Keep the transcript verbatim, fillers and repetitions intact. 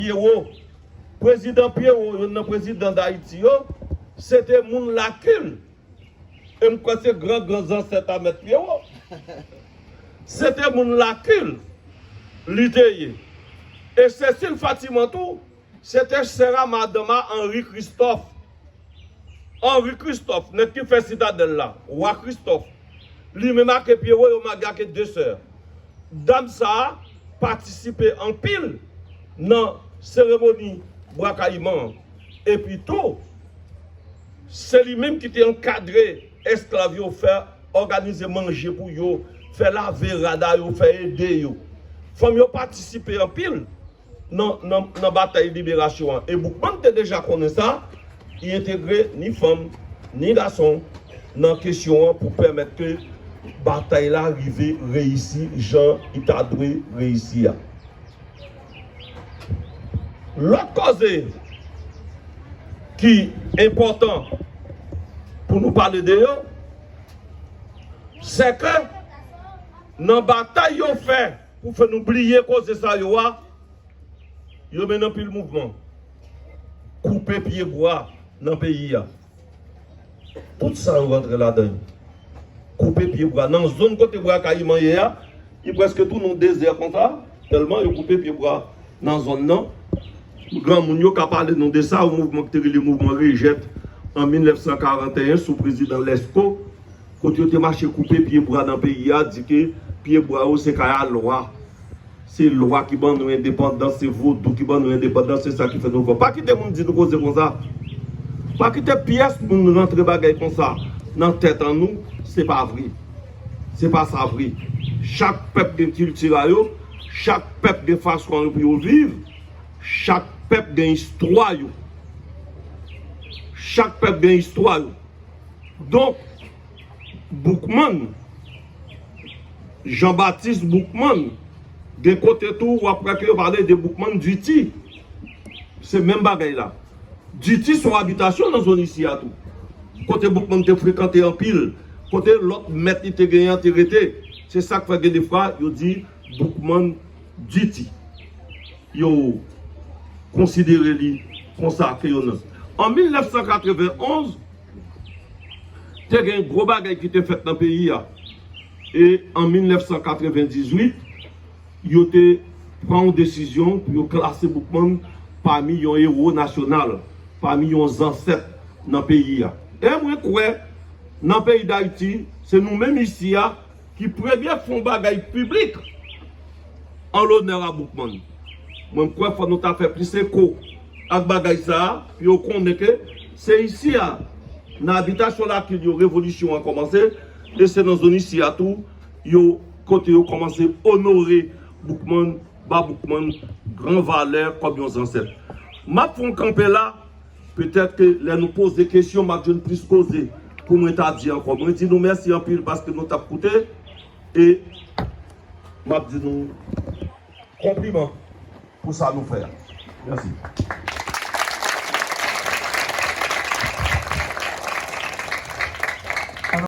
Pierrot. Prezidan Pierrot, youn nan prezidan Dayiti yo, se te moun Lakil. E m kwè se gran gran zansèt a Mèt Pierrot. Se te moun Lakil li te ye. E Cécile Fatiman tou, se te sè a madanm a Henri Christophe. Henri Christophe, nèg ki fè Sitadèl la, wa Christophe, li menm ake Pierrot yo marye ake de sè. Dam sa a patisipe anpil nan seremoni Bwa Kayiman an. Epi tou, se li menm ki te ankadre esklav yo, fè òganize manje pou yo, fè lave rad a yo, fè ede yo. Fanm yo patisipe anpil nan, nan, nan batay liberasyon an. E Boukman te deja konnen sa, li entegre ni fanm, ni gason nan kesyon an pou pèmèt ke batay la rive reyisi jan li ta dwe reyisi a. Lòt koze ki enpòtan pou nou pale de yo, se ke nan batay yo fè pou fè nou bliye koze sa yo a, yo mennen anpil mouvman. Koupe pye bwa nan peyi a. Tout sa yo rantre ladan yo. Koupe pye bwa. Nan zòn kote Bwa Kayiman ye a, li prèske tounen dezè konsa, tèlman yo koupe pye bwa nan zòn nan. Granmoun yo ka pale nou de sa, yon mouvman ki te rele mouvman Rejèt an mil nèf san karanteyen sou prezidan Lesko, kote yo te mache koupe pye bwa nan peyi a, di ke pye bwa yo se kay a lwa. Se lwa ki ban nou endepandans, se vodou ki ban nou endepandans, se sa ki fè nou fò. Pa kite moun di nou koze konsa. Pa kite pyès moun rantre bagay konsa nan tèt an nou, se pa vre. Se pa sa vre. Chak pèp gen kilti a yo, chak pèp gen fason an yo pou yo viv, chak pèp gen istwa yo. Chak pèp gen istwa yo. Donk, Boukman, Jean Baptiste Boukman, gen kote tou w ap wè ke yo pale de Boukman Duty. Se menm bagay la. Duty se yon abitasyon nan zòn isi a tou. Kote Boukman te frekante anpil, kote lòt mèt li te genyen an te rete. Se sa k fè gen defwa yo di Boukman Duty. Yo konsidere li konsa ke yo nan. An mil nèf san katrevenn onz, te gen gwo bagay ki te fèt nan peyi a. E an mil nèf san katrevendizuit, yo te pran yon desizyon pou yo klase Boukman pami yon ewo nasyonal, pami yon zansèt nan peyi a. E mwen kwè, nan peyi Dayiti, se nou menm isi a ki premye fè yon bagay piblik an lonè a Boukman. Mwen, m kwè fò nou ta fè plis eko ak bagay sa a, pou yo konnen ke se isi a, nan abitasyon Lakil yo, revolisyon an kòmanse, e se nan zòn isi a tou, yo, kote yo kòmanse onore Boukman, ba Boukman gran valè kòm yon zansèt. M ap fè yon kanpe la, petèt ke lè nou poze kesyon, m ap jwenn plis koze pou mwen ta di ankò. Mwen di nou mèsi anpil paske nou t ap koute, e m ap di nou konpliman pou sa nou fè a. Mèsi.